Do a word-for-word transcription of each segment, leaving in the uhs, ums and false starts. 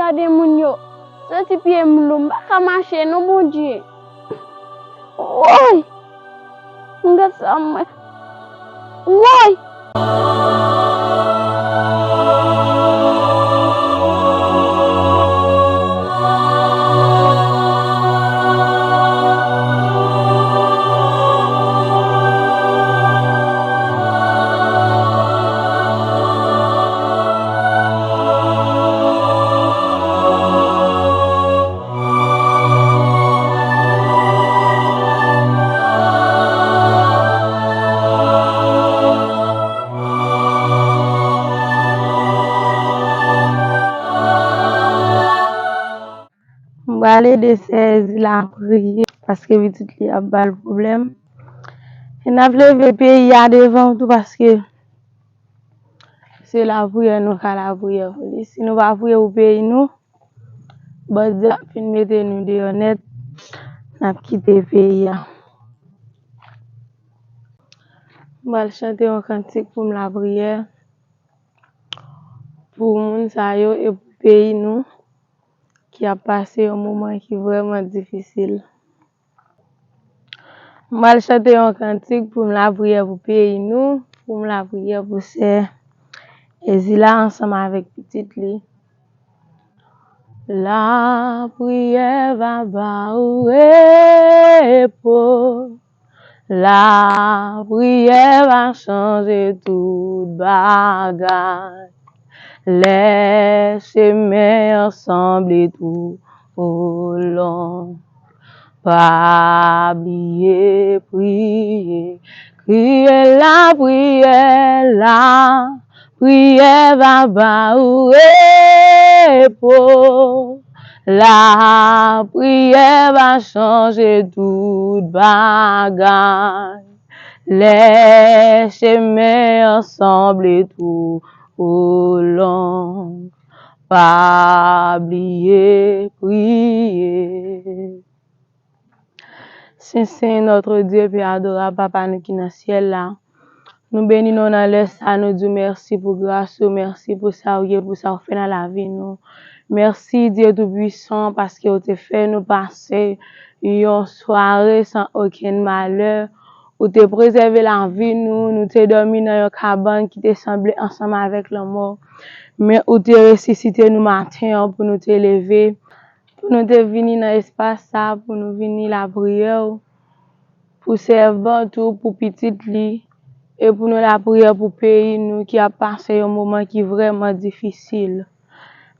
Gade moun yo, santi pye m lou, m pa ka mache non, Bondye. Woy! M gad sa m wè. Woy! M pral ede sè Ezila priye paske pitit li ap ba l pwoblèm. E n ap leve peyi a devan w tou paske se lapriyè nou ka lapriyè pou li. Si nou pa priye pou peyi nou, bandi ap fin mete nou deyò nèt, n ap kite peyi a. M pral chante yon kantik pou m lapriyè pou moun sa yo e pou peyi nou ki ap pase yon moman ki vrèman difisil. M pral chante yon kantik pou m lapriyè pou peyi nou, pou m lapriyè pou sè Ezila ansanm avèk pitit li. Lapriyè va ba ou repo. Lapriyè va chanje tout bagay. Lè chemen an sanble twò long, pa bliye priye. Kriye lapriyè, lapriyè va ba ou repo. Lapriyè va chanje tout bagay. Lè chemen an sanble twò long, pa bliye priye. Sen, sen, notre Dieu, Pè adorab, Papa nou ki nan syèl la, nou beni non w nan lè sa, nou di w mèsi pou gras ou, mèsi pou sa w ye, pou sa w fè nan lavi nou. Mèsi, Dye Toupwisan, paske w te fè nou pase yon sware san okenn malè. Ou te prezève lavi nou, nou te dòmi nan yon kabann ki te sanble ansanm avèk lanmò. Men ou te resisite nou maten an pou nou te leve, pou nou te vini nan espas sa, pou nou vini lapriyè w, pou sèvant ou, pou pitit li, e pou nou lapriyè pou peyi nou ki ap pase yon moman ki vrèman difisil.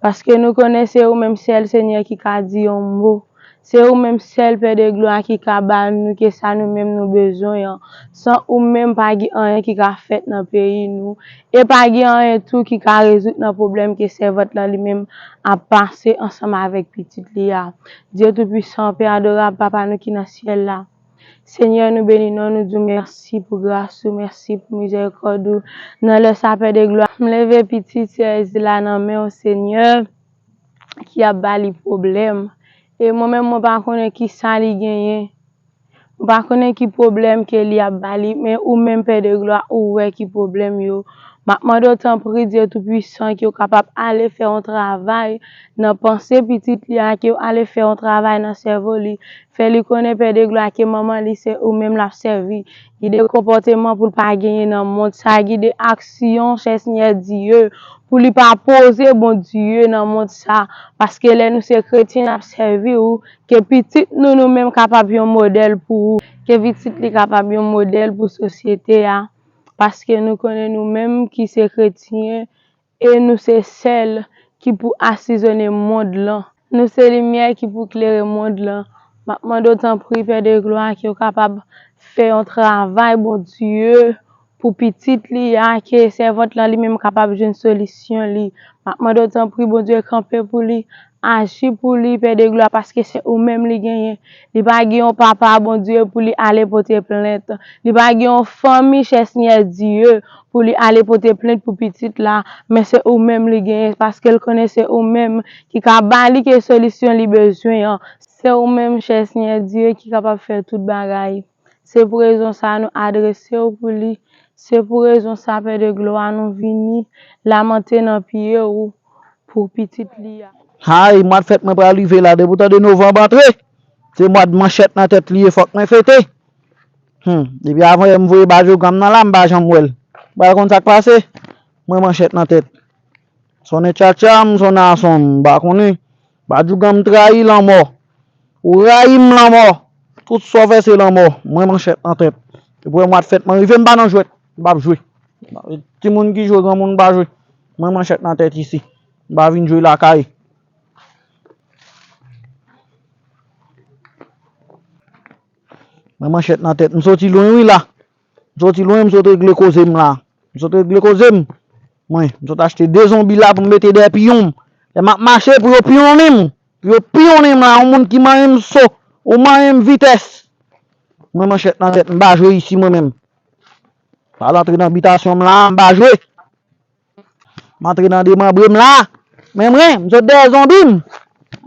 Paske nou konnen se ou menm sèl, Senyè, ki ka di yon mo. Se ou menm sèl, Pè de glwa, ki ka ba nou ke sa nou menm nou bezwen an. San ou menm, pa gen anyen ki ka fèt nan peyi nou. E pa gen anyen tou ki ka rezoud nan pwoblèm ke sèvant lan li menm ap pase ansanm avèk pitit li a. Dye Toupwisan, Pè adorab, Papa nou ki nan syèl la. Senyè, nou beni non w, nou di w mèsi pou gras ou, mèsi pou mizèrikòd ou. Nan lè sa, Pè de glwa, m leve pitit sè Ezila nan men w, Senyè, ki ap ba li pwoblèm. E mwen menm, mwen pa konnen ki sa li genyen. Mwen pa konnen ki pwoblèm ke li ap ba li, men ou menm, Pè de glwa, ou wè ki pwoblèm yo. M ap mande w, tanpri, Dye Toupwisan, ke w kapab ale fè yon travay nan panse pitit li a, ke w ale fè yon travay nan sèvo li. Fè li konnen, Pè de glwa, ke manman li se ou menm l ap sèvi. Gide konpòteman pou l pa genyen nan mond sa. Gide aksyon, chè Senyè Dye, pou li pa poze, Bondye, nan mond sa. Paske lè nou se kretyen, n ap sèvi w, ke pitit nou, nou menm, kapab yon modèl pou ou. Ke pitit li kapab yon modèl pou sosyete a. Paske nou konnen nou menm ki se kretyen, e nou se sèl ki pou asizonnen mond lan. Nou se limyè ki pou klere mond lan. M ap mande w tanpri, Pè de glwa, ke w kapab fè yon travay, Bondye, pou pitit li a, ke sèvant lan li menm kapab jwenn solisyon li. M ap mande w tanpri, Bondye, kanpe pou li, aji pou li, Pè de glwa, paske se ou menm li genyen. Li pa gen yon papa, Bondye, pou li ale pote plent. Li pa gen yon fanmi, chè Senyè Dye, pou li ale pote plent pou pitit la, men se ou menm li genyen, paske l konnen se ou menm ki ka ba li ke solisyon li bezwen an. Se ou menm, chè Senyè Dye, ki kapab fè tout bagay. Se pou rezon sa a nou adrese w pou li. Se pou rezon sa a, Pè de glwa, nou vini lamante nan pye w pou pitit li a. Hay, mwa d fèt mwen pral rive la, depi w tande novanm antre, se mwa d manchèt nan tèt li ye, fòk mwen fete. Hmm, depi avan yè m voye ba Djougan m nan la, m pa janm wè l. M pa konn sa k pase, mwen manchèt nan tèt. Sonnen tchatcha, m sonnen ason, m pa konnen. Ba Djougan m trayi lanmò. Ou rayi m lanmò. Tout sa w fè se lanmò. Mwen manchèt nan tèt. Depi mwa d fèt mwen rive, m pa nan jwèt. M p ap jwe. Timoun ki jwe, granmoun pa jwe. Mwen manchèt nan tèt isi. M pa vin jwe lakay. Mwen manchèt nan tèt. M soti lwen wi la. M soti lwen, m sot regle koze m la. M sot regle koze m. Mwen, m sot achte de zonbi la pou m mete dèyè piyon m. Lè m ap mache pou yo piyonnen m. Pou yo piyonnen m la, yon moun ki manyen m so. Ou manyen m vitès. Mwen manchèt nan tèt, m pa jwe isi mwen menm. M al antre nan bitasyon m la, m pa jwe. M antre nan demanbre m la. Men mwen, m sot dèyè zonbi m.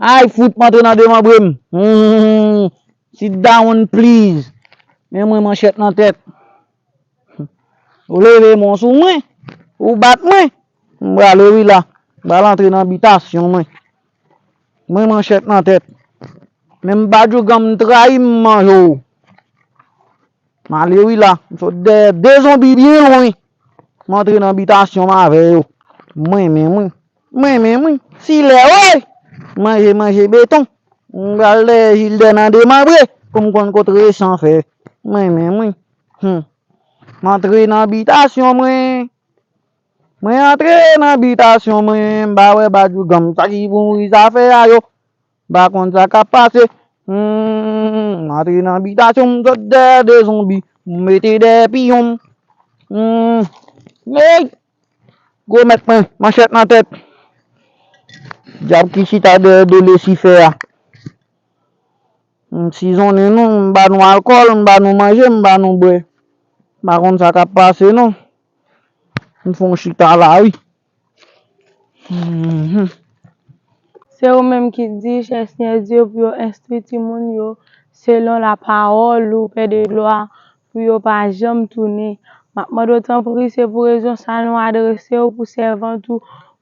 Ay, fout, m antre nan demanbre m. Hmm, sit down, please. Men mwen manchèt nan tèt. Ou leve men w sou mwen. Ou bat mwen. M prale wi la. M pral antre nan bitasyon mwen. Mwen manchèt nan tèt. Men m pa Djougan m trayi m manje w. M ale wi la. M sot dèyè de zonbi byen lwen. M antre nan bitasyon m avè yo. Mwen menm wi. Mwen menm wi. Silè wi. Manje manje beton. M pral dèyè Jildè nan demanbre pou m konn kot resan fè. Mwen menm wi. Hmm. M antre nan bitasyon mwen. Mwen antre nan bitasyon mwen. M pa wè ba Djougan m sa ki pou mouri zafè a yo. M pa konn sa k ap pase. Hmm, m antre nan bitasyon m, m sot dèyè de zonbi. M mete dèyè piyon m. Hmm. Hey! Gwo mèt mwen, manchèt nan tèt. Dyab ki chita dèyè do Lisifè a. M sizonnen nou, m ba nou alkòl, m ba nou manje, m ba nou bwè. M pa konn sa k ap pase non. M fè yon chita la wi. Mhm. Se ou menm ki di, chè Senyè Dye, pou yo enstwi timoun yo selon lapawòl ou, Pè de glwa, pou yo pa janm tounen. M ap mande w tanpri, se pou rezon sa nou adrese w pou sèvant ou,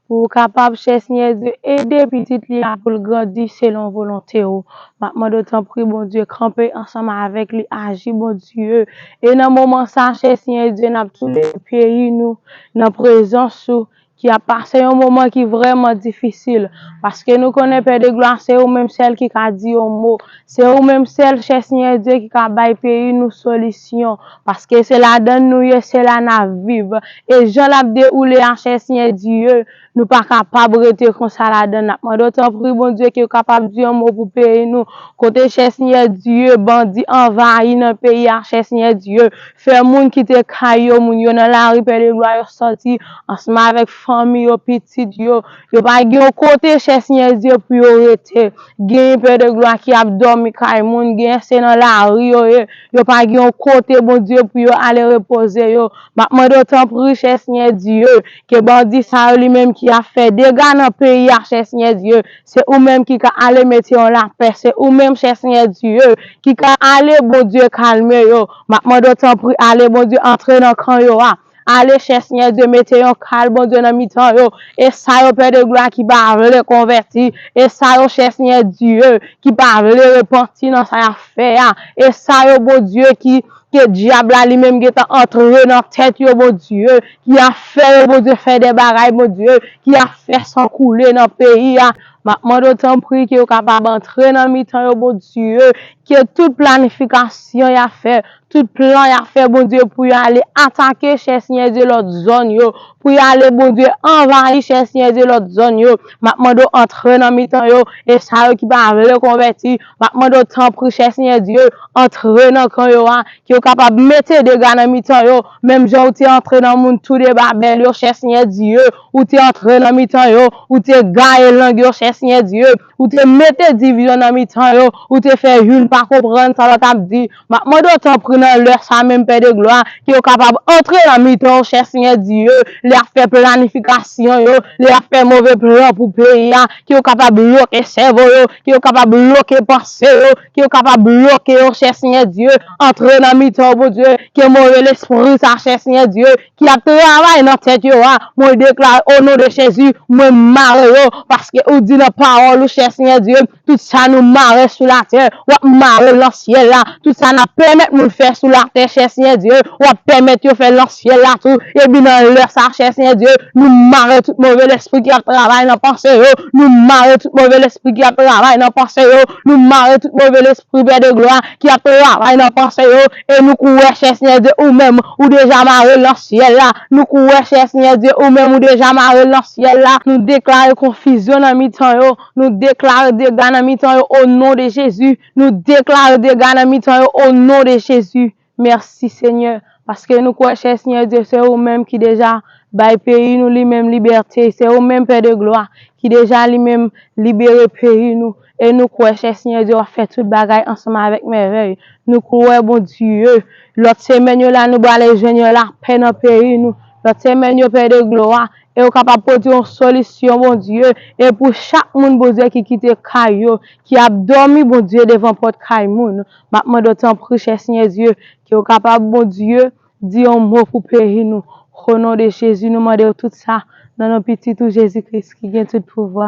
pou w kapab, chè Senyè Dye, ede pitit li a pou l grandi selon volonte w. M ap mande w tanpri, Bondye, kanpe ansanm avèk li, aji, Bondye. E nan moman sa, chè Senyè Dye, n ap tou leve peyi nou nan prezans ou, ki ap pase yon moman ki vrèman difisil. Paske nou konnen, Pè de glwa, se ou menm sèl ki ka di yon mo. Se ou menm sèl, chè Senyè Dye, ki ka bay peyi nou solisyon. Paske se ladann nou ye, se la n ap viv. E jan l ap dewoule a, chè Senyè Dye, nou pa kapab rete konsa ladann. N ap mande w tanpri, Bondye, ke w kapab di yon mo pou peyi nou. Kote, chè Senyè Dye, bandi anvayi nan peyi a, chè Senyè Dye. Fè moun kite kay yo, moun yo nan lari, Pè de glwa, yo sòti ansanm avèk fanmi yo, pitit yo. Yo pa gen yon kote, chè Senyè Dye, pou yo rete. Genyen, Pè de glwa, ki ap dòmi kay moun, genyen se nan lari yo ye. Yo pa gen yon kote, Bondye, pou yo ale repoze yo. M ap mande w tanpri, chè Senyè Dye, ke bandi sa yo li menm ki ap fè dega nan peyi a, chè Senyè Dye, se ou menm ki ka ale mete yon lapè. Se ou menm, chè Senyè Dye, ki ka ale, Bondye, kalme yo. M ap mande w tanpri, ale, Bondye, antre nan kan yo a. Ale, chè Senyè Dye, mete yon kal, Bondye, nan mitan yo. E sa yo, Pè de glwa, ki pa vle konvèti. E sa yo, chè Senyè Dye, ki pa vle repanti nan sa y ap fè a. E sa yo, Bondye, ki, ke dyab la li menm gentan antre nan tèt yo, Bondye, ki ap fè yo, Bondye, fè de bagay, Bondye, ki ap fè san koule nan peyi a. M ap mande w tanpri ke w kapab antre nan mitan yo, Bondye, ke tout planifikasyon y ap fè, tout plan y ap fè, Bondye, pou yo ale atake, chè Senyè Dye, lòt zòn yo, pou yo ale, Bondye, anvayi, chè Senyè Dye, lòt zòn yo. M ap mande w antre nan mitan yo, e sa yo ki pa vle konvèti, m ap mande w tanpri, chè Senyè Dye, antre nan kan yo a, ke w kapab mete dega nan mitan yo, menm jan ou te antre nan moun Toudebabèl yo, chè Senyè Dye, ou te antre nan mitan yo, ou te gaye lang yo, chè Senyè Dye, ou te mete divizyon nan mitan yo, ou te fè youn pa konprann sa lòt ap di. M ap mande w tanpri, nan lè sa menm, Pè de glwa, ke yo kapab antre nan mitan yo, chè Senyè Dye, lè y ap fè planifikasyon yo, lè y ap fè move plan pou peyi a, ke yo kapab bloke sèvo yo, ke yo kapab bloke panse yo, ke yo kapab bloke yo, chè Senyè Dye, antre nan mitan yo, Bondye, ke move lespri sa, chè Senyè Dye, ki ap travay nan tèt yo a, mwen deklare o non de Jezi, mwen mare yo, paske ou di nan pawòl ou, chè Senyè Dye, tout sa nou mare sou latè, w ap mare l nan syèl la, tout sa n ap pèmèt moun fè sou latè, chè Senyè Dye, w ap pèmèt yo fè l nan syèl la tou, epi nan lè sa, chè Senyè Dye, nou mare tout move lespri ki ap travay nan panse yo, nou mare tout move lespri ki ap travay nan panse yo, nou mare tout move lespri, Pè de glwa, ki ap travay nan panse yo, e nou kwè, chè Senyè Dye, ou menm, ou deja mare l nan syèl la. Nou kwè, chè Senyè Dye, ou menm, ou deja mare l nan syèl la. Nou deklare konfizyon nan mitan yo. Nou deklare dega nan mitan yo, o non de Jezi. Nou deklare dega nan mitan yo, o non de Jezi. Mèsi, Senyè, paske nou kwè, chè Senyè Dye, se ou menm ki deja bay peyi nou li menm libète. Se ou menm, Pè de glwa, ki deja li menm libere peyi nou. E nou kwè, chè Senyè Dye, w ap fè tout bagay ansanm avèk mèvèy. Nou kwè, Bondye, lòt semèn yo la, nou prale jwenn yon lapè nan peyi nou. Lòt semèn yo, Pè de glwa, e w kapab pote yon solisyon, Bondye. E pou chak moun, Bondye, ki kite kay yo, ki ap dòmi, Bondye, devan pòt kay moun, m ap mande w, tanpri, chè Senyè Dye, ke w kapab, Bondye, di yon mo pou peyi nou. O non de Jezi, nou mande w tout sa nan non pitit ou Jezi Kris ki gen tout pouvwa.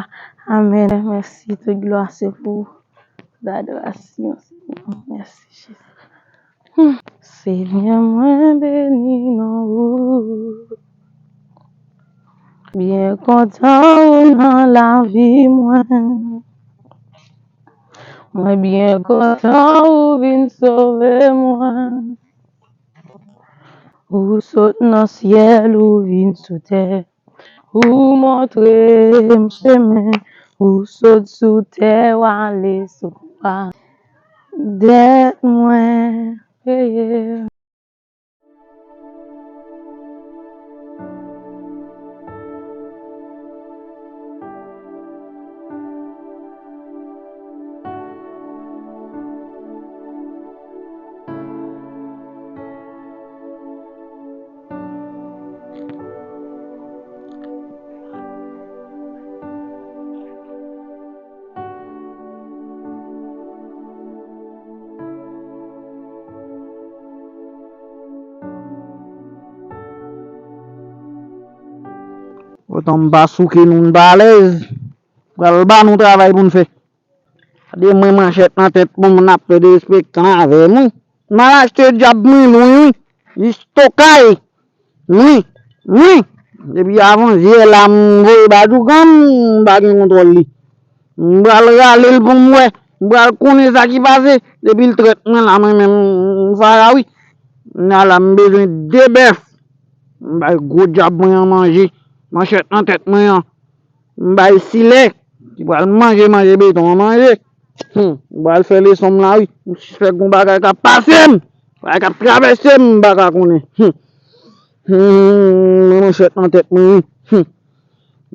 Amèn. Mèsi, tout glwa se pou ou. Adorasyon, Senyè. Mèsi, Jezi. Hmm. Senyè, mwen beni non ou. Byen kontan ou nan lavi mwen. Mwen byen kontan ou vin sove mwen. Ou sot nan syèl, ou vin sou tè. Ou montre m chemen. Ou sot sou tè, w ale sou kwa. Dèt mwen peye. Otan m pa souke nou, m pa alèz. Pral ba nou travay pou n fè. Gade mwen manchèt nan tèt mwen, moun ap fè derespektan avè m wi. M al achte djab mwen lwen wi. Jis tokay. Wi. Wi. Depi avan yè la m voye ba Djougan, m pa gen kontwòl li. M pral rale l pou m wè. M pral konnen sa ki pase. Depi l trèt mwen la, mwen menm, m fara wi. Kounya la, m bezwen de bèf. M bay gwo djab mwen an manje. Manchèt nan tèt mwen an. M bay Silè, ki pral manje, manje beton an manje. Hmm, m pral fè leson m la wi. M sispèk gon bagay k ap pase m. Bagay k ap travèse m, m pa ka konnen. Hmm. Hmm, manchèt nan tèt mwen wi. Hmm.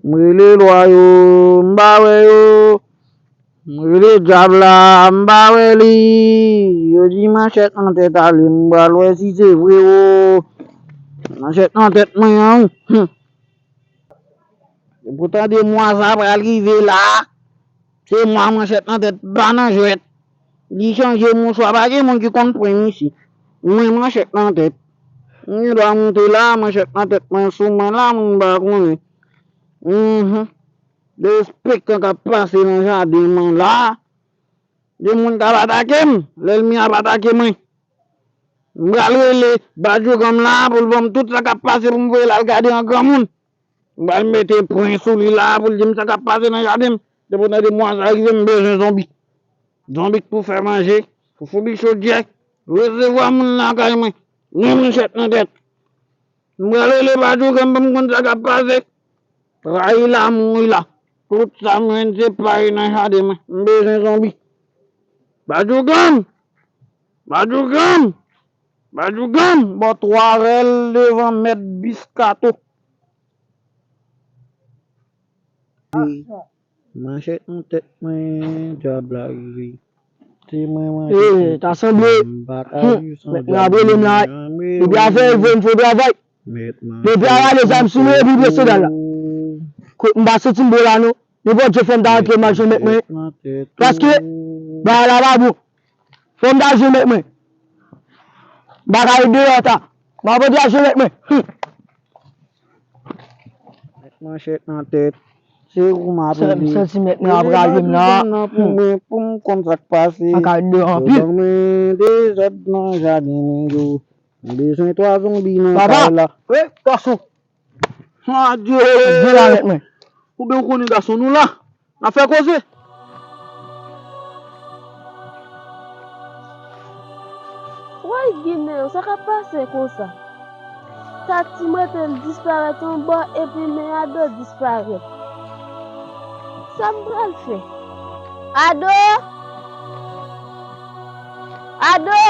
M rele lwa yo, m pa wè yo. M rele djab la, m pa wè li. Yo di manchèt nan tèt ale, m pral wè si se vre o. Manchèt nan tèt mwen an wi. Hmm. Epoutan de mwa sa pral rive la, se mwa manchèt nan tèt pa nan jwèt. Li chanje mouchwa, pa gen moun ki konn pwen misye. Mwen manchèt nan tèt. M gen dwa moute la, manchèt nan tèt mwen sou mwen la, moun pa konnen. Mhm. Derespektan k ap pase nan jaden mwen la. Gen moun k ap atake m, lènmi ap atake mwen. M pral rele Badjougan m la pou l ban m tout sa k ap pase pou m voye l al gade an granmoun. M pral mete pwen sou li la pou l di m sa k ap pase nan jaden m. Depi nan de mwa sa rive, m bezwen zonbi. Zonbi k pou fè manje, pou foubi chodyè, resevwa moun lakay mwen. Mwen manchèt nan tèt. M pral rele Badjougan m pou m konn sa k ap pase. Rayi la, mouri la. Tout sa m jwenn se pay nan jaden mwen. M bezwen zonbi. Badjougan! Badjougan! Badjougan! Bò twa rèl devan mèt Biskato. Manchèt nan tèt mwen, djab la rive. Ee, ta sanble. Hum, mèt mwen ap rele m la. Depi avè l voye m fè travay. Depi a rale zam sou mwen epi pran sandal la. Kot m pa santi m bon la non. Nenpòt jan fò m ta rantre m al jwenn mèt mwen. Paske bagay la pa bon. Fò m ta jwenn mèt mwen. M pa ka ret deyò ta. M ap antre al jwenn mèt mwen. Hum. Mèt manchèt nan tèt. Se ou m ap rele. Santimèt mwen ap rale m la. Pou mwen, pou m konn sa k pase. Sa ka ede anpil. Mwen dezòd nan jaden mwen yo. M bezwen twa zonbi nan kay la. Papa! Wi, gason. Adye! Vin la avèk mwen. Oubyen ou konnen gason nou la. N ap fè koze. Woy, Ginen, sa k ap pase konsa? Tati m rete l disparèt yon bò, epi men Ado disparèt. Sa m pral fè? Ado! Ado!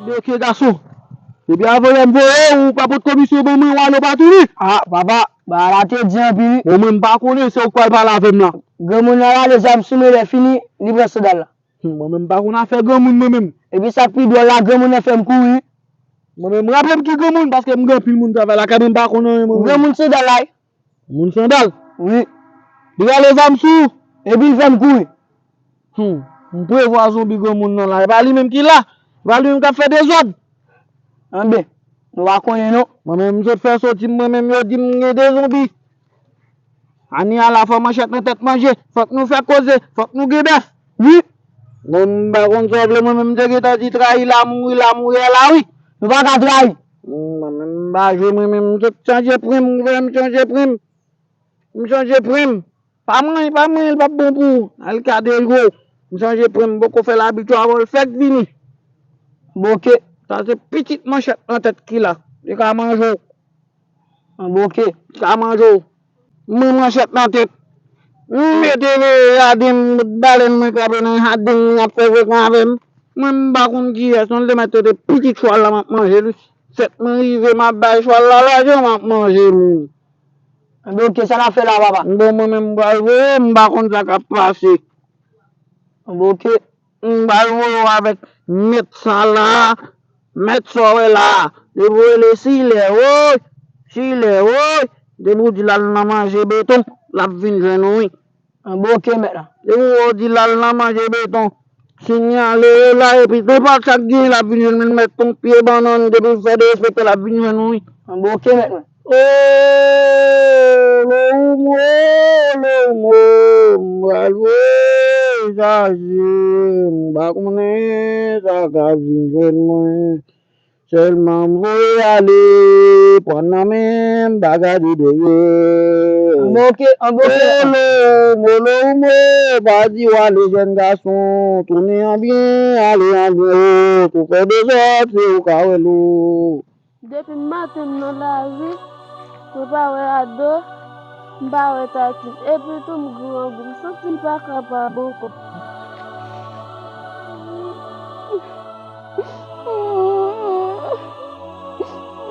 Ebyen, oke, gason. Depi avanyè m voye w, ou pa pot komisyon ban mwen, w ale w pa tounen. A, papa, bagay la te di anpil wi. Bon, mwen, m pa konnen, se ou k pral pale avè m la. Granmoun nan rale zam sou mwen, lè fini, li pran sandal la. Hmm, mwen menm, m pa konn afè granmoun, mwen menm. Epi sa k pi dwòl la, granmoun nan fè m kouri. Mwen menm, m raple m ki granmoun, paske m gen anpil moun travay lakay mwen, m pa konn anyen, mwen menm. Granmoun sandal la wi. Moun sandal? Wi. Li rale zam sou ou? Epi l fè m kouri. Hmm. M prevwa zonbi granmoun nan la. E pa li menm ki la. E pa li menm k ap fè dezòd. Anben, nou pa konnen non. Mwen menm, m sot fè soti m, mwen menm, yo di m gen de zonbi. Ani a la fò manchèt nan tèt manje. Fòk nou fè koze. Fòk nou gen bèf. Wi. Bon, m pa konn sa w vle, mwen menm, m te gentan di trayi la, mouri la, mouri la, wi. Nou pa ka trayi. Hmm, mwen menm, m pa jwe, mwen menm, m sot chanje prim, m chanje prim. M chanje prim. Pa manyen, pa manyen, l p ap bon pou ou. Al gade yo. M chanje prim, m poko fè labitye avè w, l fèk vini. Bon, oke. Sa se pitit manchèt nan tèt ki la. Li ka manje w. Bon, oke. Li ka manje w. Mwen manchèt nan tèt. M mete veye jaden m, bout balèn mwen krape nan jaden m, y ap fè frekan avè m. Mwen m pa konn kiyès, non, l te mèt rete pitit chwal la m ap manje l. Fèt mwen rive, m ap bay chwal la lajan, m ap manje l. Anben, oke, sa n ap fè la, papa? Bon, mwen menm, m pral voye, m pa konn sa k ap pase. Anben, oke. M pral voye w avèk mèt sa la, mèt sa w wè la. Depi w rele Silè, woy, Silè, woy. Depi w di l al nan manje beton, l ap vin jwenn ou, wi. Anben, oke, mèt la. Depi w di l al nan manje beton, sinyale yo la, epi nenpòt sa k genyen, l ap vin jwenn mwen, mèt konn pye bannann, depi l fè derespekte, l ap vin jwenn ou, wi. Anben, oke, mèt mwen. O, lo ou mo, lo ou mo, m pral voye chaje, m pa konnen sa k ap vin jwenn mwen. Sèlman m voye ale, pran nan men m, pa gade dèyè. Anben, oke, anben, oke. O, lo ou mo, lo ou mo, pa di w ale, jèn gason, tounen an byen, ale an byen, o, tou fè dezòd, se ou ka wè lo. Depi maten m nan lari, mwen pa wè Ado, m pa wè Tati. Epi tou m grangou, m santi m pa kapab ankò.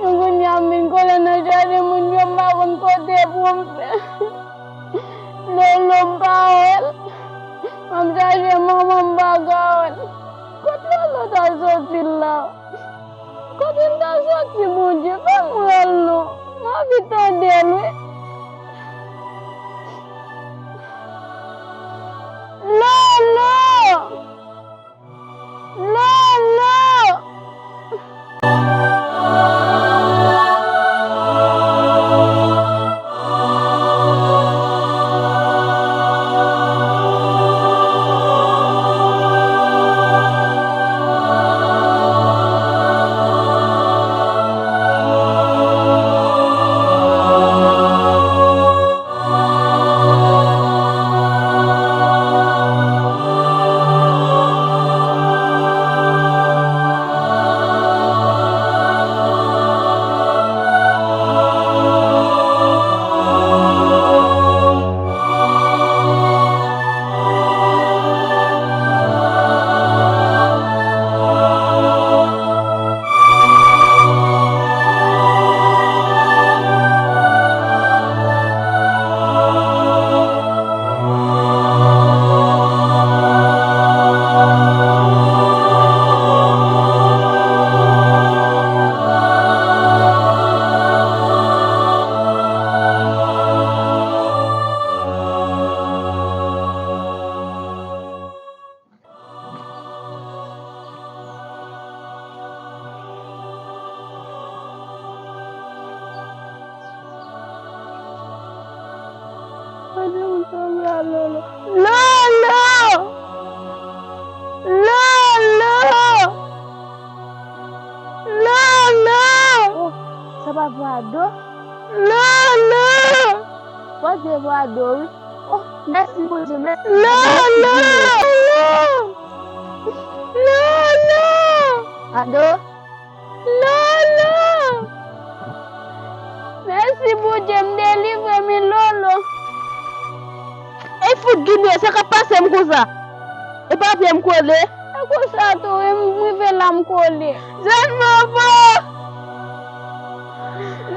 Kounye a m vin kole nan jaden moun yo, m pa konn kote pou m fè. Lolo m pa wè l. M ap chache manman m pa ka wè l. Kot Lolo ta soti la? Kote l ta soti, Bondye? Fè m wè l non. M anvi tande l, wi. Lolo! Lolo! Lolo! Lolo! Lolo! Oh, sa pa vwa Ado? Lolo! Bondye vwa Ado, wi. Oh, mèsi Bondye, mèsi. Lolo! Lolo! Ado? Lolo! Mèsi Bondye, m delivre, men Lolo. E fout Ginen, sa k ap pase m konsa? E papye m kole. E konsa tou, e m rive la m kole. Jèn manman!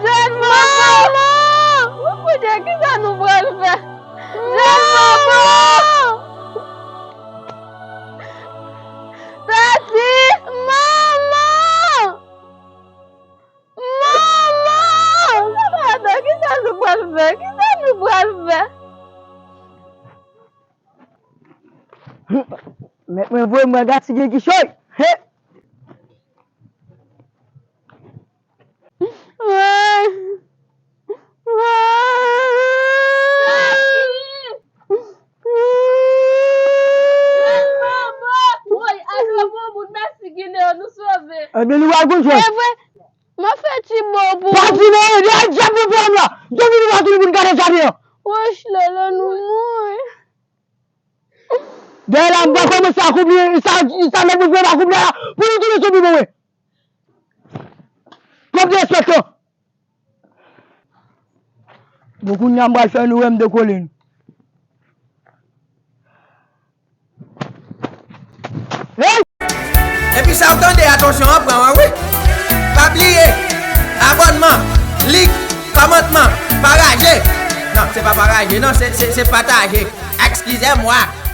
Jèn manman! Manman! Ou koute, kisa nou pral fè? Jèn manman! Tati! Manman! Manman! Kisa nou pral fè? Kisa nou pral fè? Mèt mwen voye mwen gati gen kichoy. He! Woy, Ado bon moun, mèsi Ginen, nou sove. Ebyen, li wè gon jwèt. Se vre, m ap fè ti bo pou ou. Pati nan ede a dyab nan pran la. Depi nou pa tounen pou n gade jaden an. Woch, Lolo, nou mouri. Dèyè la, m pral kòmanse akoupli, sa, sa mèt mwen fè m akoupli la, pou li tounen sou pi bon mwen. Twòp derespektan. Bon, kounye a m pral fè nou wè m dekole nou. Hey! Epi sa w tande, atansyon an pran an, wi. Pa bliye, abònman, lik, kòmantman, paraje. Non, se pa paraje, non, se, se, se pataje. Excusez-moi.